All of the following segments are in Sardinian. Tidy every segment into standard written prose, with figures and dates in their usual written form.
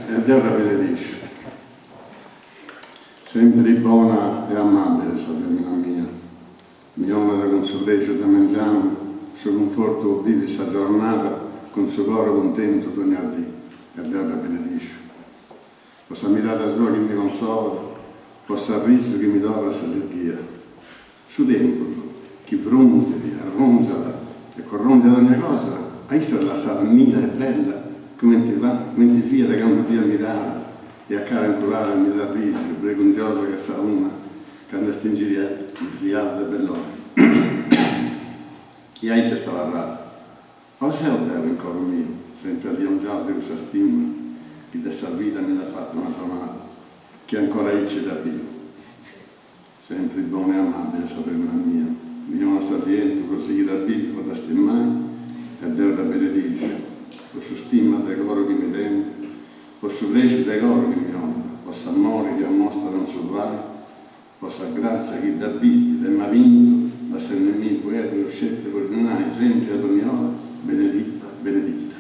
E Deu dda benedixi. Sempri bona e amabili sa femina mia. Mi 'onat cun su prexu de mengianu su cunfortu po bivi sa giornada cun su coro cuntentu dogna dì e deu dda benedixu. Po sa mirada sua chi mi consolat, po s'arrisu chi mi torrat s'allirghia. Su tempus, chi frunzit, arrunzat e corròngiat ogna cosa, a issa dda lassat nida e bella, cumenti cumenti fiat candu dd'ia mirada e a cara incurada mi at arrisiu, bregungiosa che sa luna candu est ingiriada de bellori. E aici est abarrada. O seu deu in coru miu, sempri alliongiau de cussa stima chi de sa vida mi nd'at fatu una sonada, chi ancora aici dda biu. Sempri bona e amabili sa femina mia, mi 'onat s'alientu po sighiri a bivi po dda stimai e deu dda benedixu, po su stima de coro chi mi tenit, po su prexu de coro chi mi 'onat, po s'amori chi amostat in su fai, po sa grazia chi dda bistit e m'at bintu, lassendimì fueddus sceti po ddi nai sempri a dogni ora, beneditta, beneditta.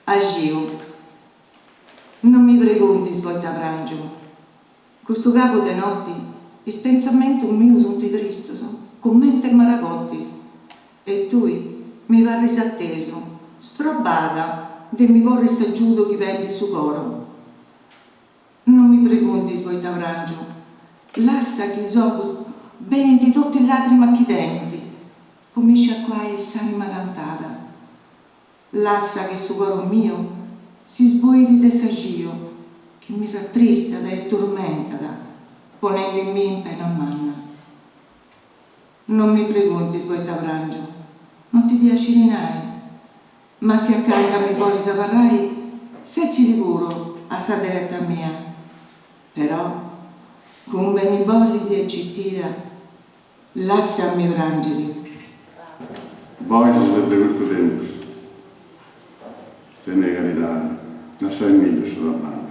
Axiu. Non mi preguntis poita pràngiu. Custu cabu de noti is pentzamentus mius sunt tristus cumenti maragotis e tui mi parris atesu, strobada de mi porri s'agiudu chi pedit su coro. Non mi preguntis poita pràngiu, lassa chi is ogus benint totu is làgrimas chi tenint po mi sciacuai s'anima cantada. Lassa chi su coro miu si sboidit de s'axiu chi mi ratristat e turmentat ponendimì in pena manna. Non mi preguntis poita pràngiu, non ti dda sciri nai, ma si acanta mi bolis abarrai, setzidi puru a sa dereta mia. Però, cun benibòllidi e citida, Lassami pràngiri. Boxis de custu tempus. Tenei caridadi, lassaimiddu su traballu.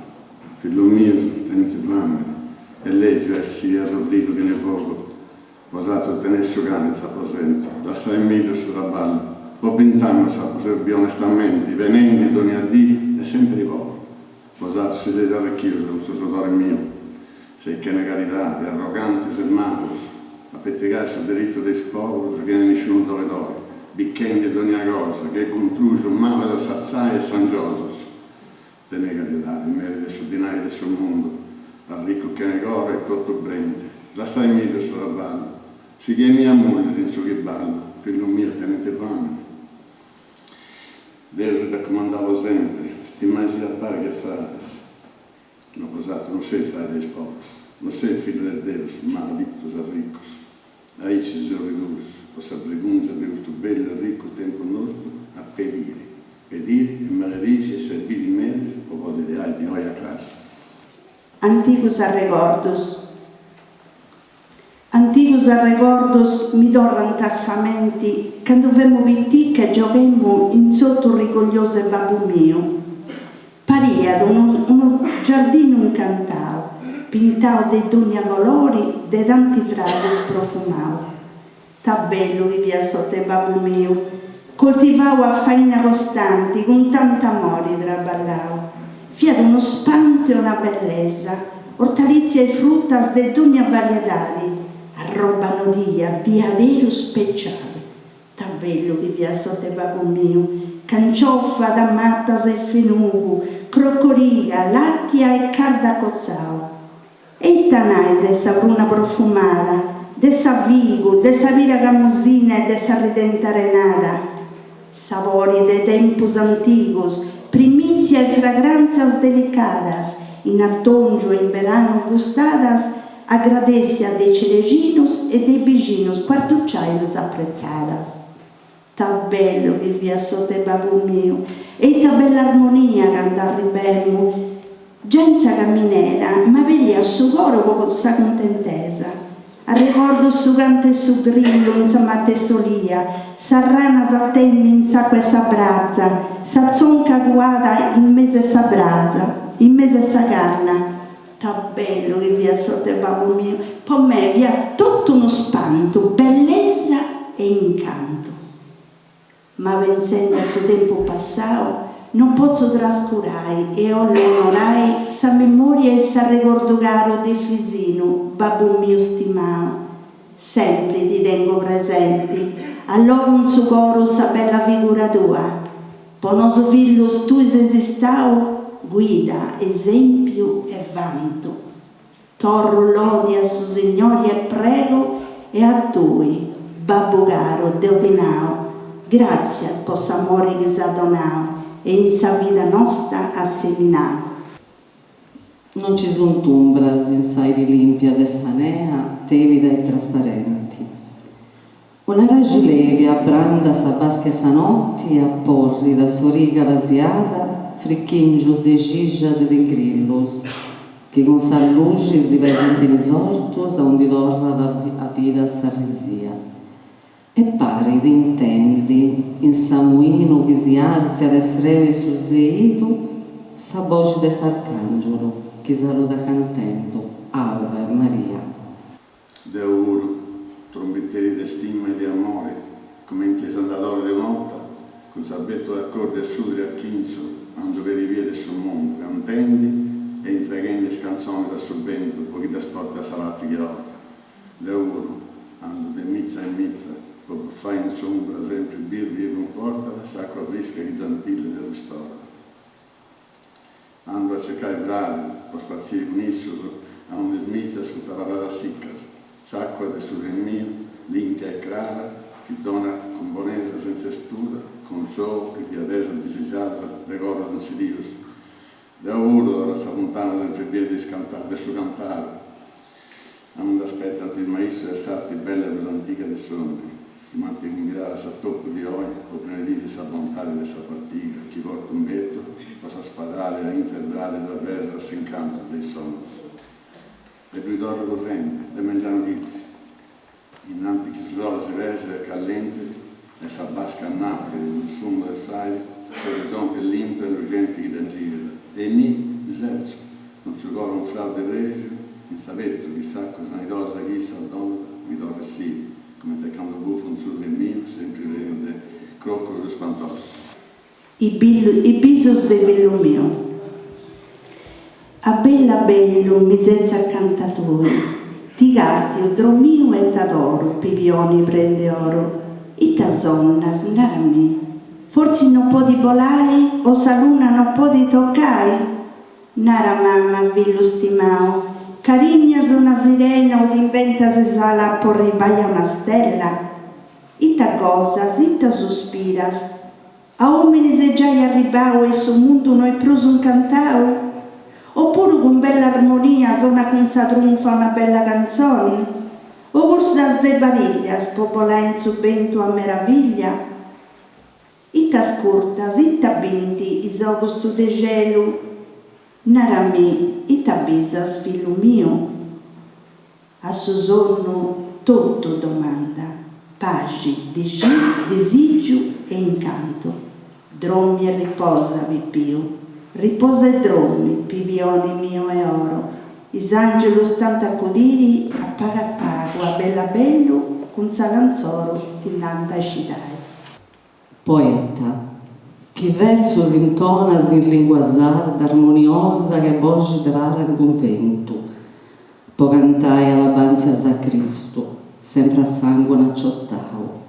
Fillus mius tenint fàmini, est lègiu essi ierru fridu chene fogu. Bosatrus teneis su cani in s'aposentu. Lassaimiddu su traballu. Po bint'annus apu serbiu onestamenti, penendi dònnia dì e sèmpiri pòberu. Bosatrus si seis arrichius cun su sudori miu. Seis chene caridadi, arrogantis e malus, apetigais su diritu de is poburus chene nisciunu dolidori, bichendi dogna cosa, che guntruxus malus a satzai e sangiosus. Tenei caridadi, meris de su dinai de su mundu, arricus chene coro e totu brenti. Lassaimiddu su traballu, sigheimì a mulliri in su chi ballu, fillus mius tenint famini. Deu si dd'apu cumandau sempri, stimaisì a pari che fradis. Ma bosatrus non seis fradi de is poburus, non seis fillus de Deus, maladitus arricus. Aici si seus riduus, po sa bregungia de custu bellu e ricu tempus nostu, a pediri, pediri e maledixi e serbiri meris po podiri ai di oi a cras. Antigus arregordus. Antigus arregordus mi torrant a sa menti candu femu pitica e gioghemu in s'ortu rigogliosu 'e babbu miu. Pariat unu unu giardinu incantau, pintau de dogna colori, de tanti fragus profumau. Ta bellu chi fiat s'ortu 'e babbu miu, coltivau a faina costanti, cun tant'amori traballau. Fiat unu spantu e una bellesa, ortalizia e frutas de dogna variedadi, arroba nodia, diaderus speciali. Ta bellu chi fiat s'ortu 'e babbu miu, canciofa, tamatas e fenugu, crocoriga, latia e cardu acotzau. E ita nai de sa pruna profumada, de sa figu, de sa pira camusina e de sa ridente arenada? Sabori de tempus antigus, primìtzia e fragrantzas delicadas, in atòngiu e in beranu gustadas, agradèssias de cerexinus e de is bixinus cuartuciajus apretzadas. Ta bellu chi fiat s'ortu 'e babbu miu e ita bella armonia candu arribemu. Giai in sa caminera m'aberiat su coro po sa cuntentesa. Arregordu su cantu 'e su grillu in sa mata 'e s'olia, s'arrana sartendi in s'acua 'e sa braza, sa tzonca cuada in mesu 'e sa braza, in mesu 'e sa canna. Ta bellu chi fiat s'ortu 'e babbu miu, po mei fiat totu unu spantu, bellesa e incantu. Ma pentzendi a su tempus passau, No potzu trascurai e 'ollu onorai sa memoria e s'arregordu caru de Fisinu, babbu miu stimau. Sempri ti tengu presenti, allogu in su coru sa bella figura tua. Po nosu fillus tui ses istau guida, esempiu e vantu. Torru lodi a su Signori e pregu e a tui, Babbu caru, deu ti nau, gràtzias po s'amori chi s'as donau e in sa vida nosta as seminau. Non ci sunt umbras in s'àiri lìmpia de sa nea tèbida e trasparenti. Un'araxi lèbia abrandat sa basca 'e sa noti e aporrit a s'origa pasiada frichìngius de cixas e de grillus chi cun sa luxi si pesant in is ortus aundi torrat a vida s'arrisia. E parit de intendi in s'amuinu chi si àrtziat e srebit su seidu sa boxi de s'Arcàngiulu chi saludat cantendu, Ave Maria. Deu puru, trumbiteri de stima e de amori, cumenti 'e s'andadori de un'ota, cun sa bètula a coddu e s'udri a chintzu, andu peri bia de su mundu, cantendi e intreghendi is cantzonis a su bentu po chi ddas portit a sa parti chi 'olit. Deu puru, andu de mitza in mitza, po bufai in s'umbra sempri birdi chi cunfortat s'àcua frisca chi zampillat e ristorat. Andu a circai fradis po spatziri cun issus aundi is mitzas funt abarradas siccas, s'acua de su riu miu, limpia e crara, chi donat cun bonesa senza studa, consou e biadesas disigiadas de corus insidius. Deu puru torru a sa funtana sempri bia de is de su cantaru, aundi aspetant is maistus de s'arti bella prus antiga de s'omini, chi m'ant cumbidau a s'atopu di oi po benediri sa bontadi de sa fatiga chi portu in petu po sa spadari a intre fradis avesus a s'incantu de is sonus. E ddui torru currendi, de mengianu chitzi, innanti chi su soli si pesit e callentit e sa basca annapit cun su fumu de s'àiri s'orizonti limpiu e luxenti chi dd'ingirat. E innì mi setzu, cun su coru unfrau de prexu, in s'abetu chi s'àcua sanidosa chi issa donat mi torrit sidi, comente candu bufu in s'udri miu sempri prenu de crocus spantosus. I bisus de fillu miu. A bellu a bellu mi setzu acanta tui, ti càstiu dromiu e t'adoru, pibioni prenu de oru. Ita sonnas, nara-mì, fortzis no podis bolai o sa luna no podis tocai? Nara mama, fillu stimau, carignas una sirena o t'imbentas is alas po arribai a una stella? Ita gosas, ita suspiras? A omini ses giai arribau e su mundu no est prus incantau? Opuru cun bella armonia sonas cun sa trunfa una bella cantzoni? O cursas de pariglias po bolai in su bentu a meraviglia? Ita ascurtas, ita binti is ogus tuus de celu? Nara-mì, ita bisas, fillu miu? A su sonnu totu domanda, paxi, disìgiu e incantu. Drommi e riposa, pipiu, riposa e drommi, pibioni miu 'e oro. Is àngelus t'ant a acudiri a pagu a pagu, a bellu a bellu, cun sa lantzoru ti nd'ant a scidai. Poeta, chi versus intonas in lingua sarda armoniosa che boxi de para in cunventu, po cantai alabantzias a Cristu, sempri a sanguni aciotau,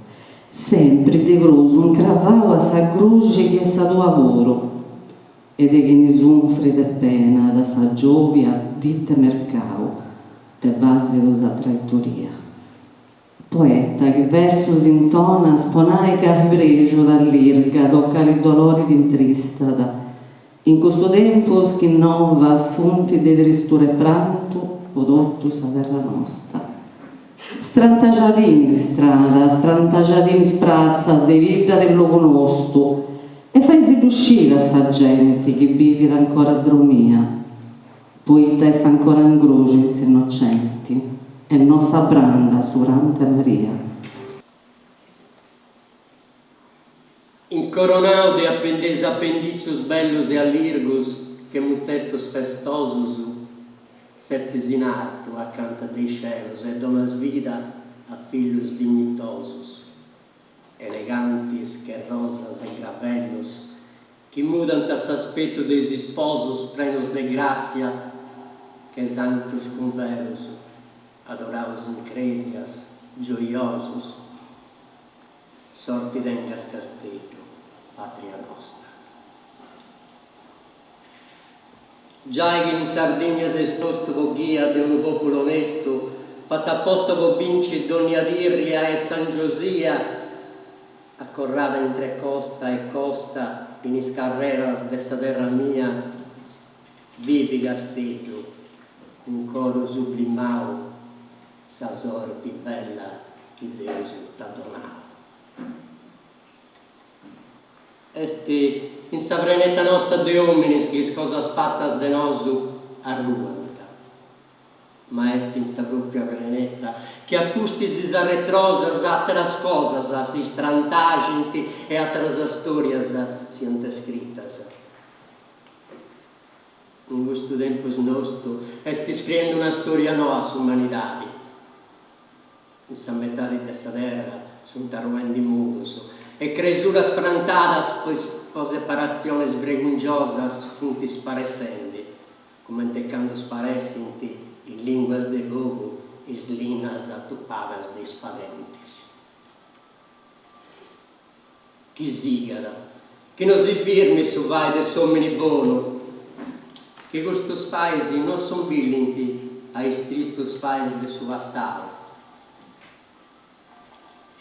sempri de prus incravau a sa gruxi chi est sa tua puru, e de chini sunfrit e penat sa giobia dita 'e mercau de basidu sa traitoria. Poeta chi versus intonas po nai cali prexu t'allirgat o cali dolori t'intristat, in custu tempus chi novas sunt de tristura e prantu po totu sa terra nosta. Strantaxadì in is istradas, strantaxadì in is pratzas de bidda de logu nostu e fai·si·ddu sciri a sa genti chi bivit ancora dromia. Poita est ancora in gruxi s'innocenti e no s'abrandat su prantu 'e Maria. Incoronau de apendis apendicius bellus e allirgus che mutetus festosus, setzis in artu acanta de is celus e donas vida a fillus dignitosus, elegantis che rosas e gravellus. Chi mudant s'aspetu de is isposus prenus de gràtzia che santus cun velus, adoraus in crèsias, gioiosus. Sorti tengas Casteddu, pàtria nosta. Giai chi in Sardigna s'est postu po ghia de unu pòpulu onestu, fatu aposta po binci dònnia tìrria e s'angiosia, acorrada intre costa e costa in is carreras de sa terra mia, bivi Casteddu cun coru sublimau sa sorti bella chi Deus t'at donau. Est in sa preneta nosta de òminis chi is cosas fatas de nosu arruant. Ma est in sa pròpia preneta chi a pustis is arretrosas àteras cosas si strantaxint e àteras stòrias siant scritas. In custu tempus nostu est scriendi una stòria noa s'umanidadi. In sa metadi de sa terra sunt arruendi murus e cresuras prantadas po separatzionis bregungiosas funt sparessendi Comente candu sparessint is linguas de fogu is linnas atupadas de is padentis. Chi sigat, chi no si firmit su fai de s'omini bonu, chi custus fais no sombillint a is tristus fais de su passau.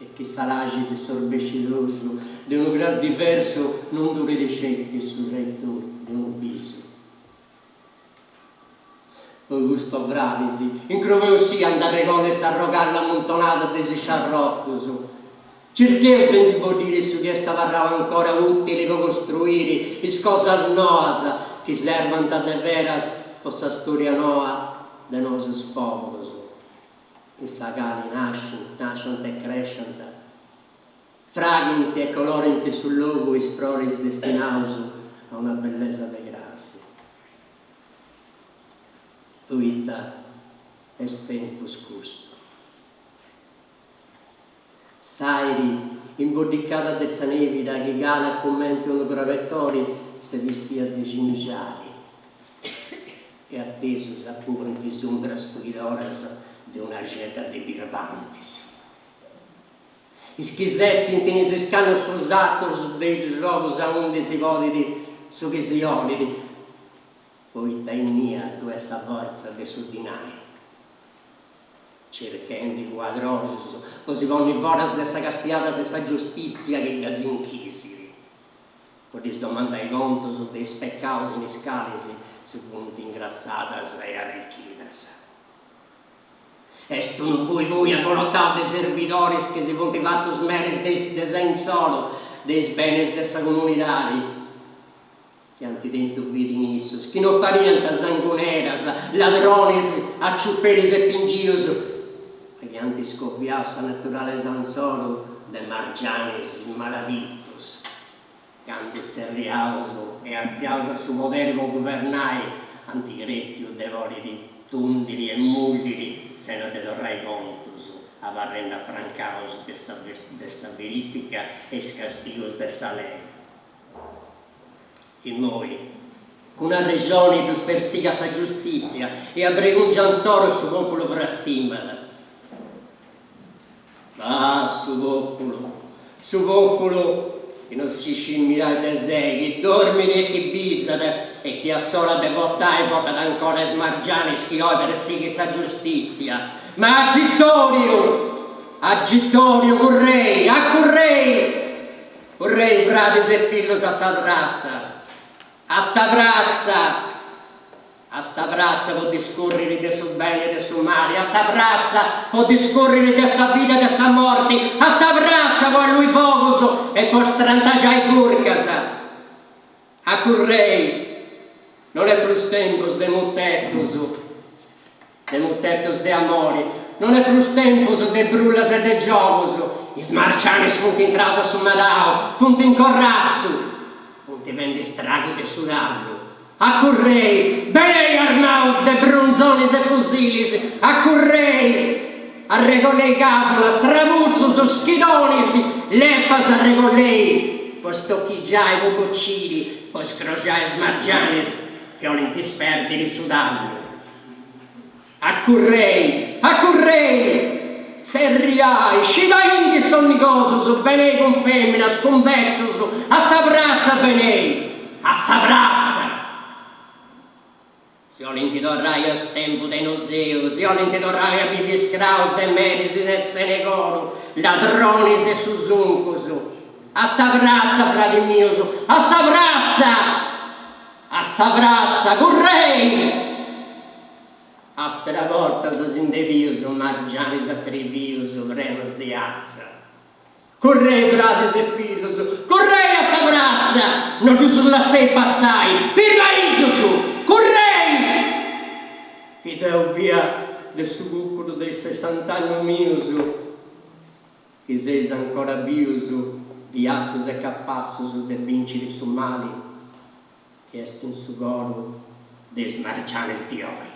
E chi s'araxi de s'orbescidroxu de unu cras diversu non durit sceti su tretu de unu bisu. Po custu, o fradis, incrubeusì a nd'arregolli s'arrogalla ammuntonada de is sciarrocus. Circheus de ndi boddiri su chi est abarrau ancora ùtili po costruiri is cosas noas chi serbant de veras po sa stòria noa de nosus pòburus. in sa cali nascint, nasciant e cresciant, fraghint e colorint su logu is froris destinaus a una bellesa de crasi. Poita est tempus custu. S'àiri, imboddicada de sa nèbida chi calat comente unu crabetori, s'est bistia de cinixali e atesu s'apubant is umbras fuidoras de una cedda de birbantis. Is chi setzint in is iscannus prus artus de is logus aundi si podit su chi si 'olit, poita innia ddu est sa fortza de su dinai. Circhendi cuadroxus po si ponni foras de sa castiada de sa giustìtzia chi ddas inchisit, po ddis domandai contus de is pecaus in is calis si funt ingrassadas e arrichidas. Est unu fui fui avolotau de serbidoris chi si funt fatus meris de is de sei insoru, de is benis de sa comunidadi. Chi ant tentu fidi in issus, chi no pariant sanguneras, ladronis, aciuperis e fingius, ma chi ant scoviau sa naturalesa insoru de margianis maladitus, candu tzerriaus e artziaus a su poderi po guvernai, ant crètiu de podiri tùndiri e mùlliri sena de torrai contus, abarrendi afrancaus de sa verifica e is castigus de sa lei. Immoi, cun arrexoni ddus persigat sa giustìtzia e a bregùngia insoru su pòpulu frastimat. Ah, su pòpulu, su pòpulu chi no si scit mirai de sei, chi dormit e chi bisat e chi a s'ora de votai votat ancora is margianis chi oi persighit sa giustìtzia. Ma agitòriu! Agitòriu, currei, acurrei! Currei fradis e fillus a sa pratza, a sa pratza, a sa pratza po discurriri de su beni e de su mali, a sa pratza po discurriri de sa vida e de sa morti, a sa pratza po allui fogus e po strantaxai furcas. Acurrei, non est prus tempus de mutetus, de mutetus de amori, non est prus tempus de brullas e de giogus, is margianis funt intraus a su madau, funt in corratzu, funt fendi stragu de su tallu. Acurrei, benei armaus de brunzonis e fusilis, acurrei, arregollei càvolas, tramutzus, schidonis, lepas arregollei. po stochigiai, po bociri, po scroxai is margianis chi 'olint sperdiri su tallu. Acurrei! Acurrei! Tzerriai, scidaindi is sonnigosus, benei cun feminas, cun becius, a sa pratza benei! A sa pratza! Si 'olint torrai a su tempus de Noseu, si 'olint torrai a bivi iscraus de meris e sene coru, ladronis e susuncus. A sa pratza, fradis mius, a sa pratza! A sa pratza, currei! Àtera borta si nde bius, margianis atrivius, prenus di atza. Currei, fradis e fillus, currei a sa pratza! No ddus lasseis passai, firmaiddus! Currei! Chi deu bia de su cùcuru de is sessant'annus mius, chi seis ancora bius, biatzus e capassus de bìnciri su mali, chi est in su coru de is margianis di oi.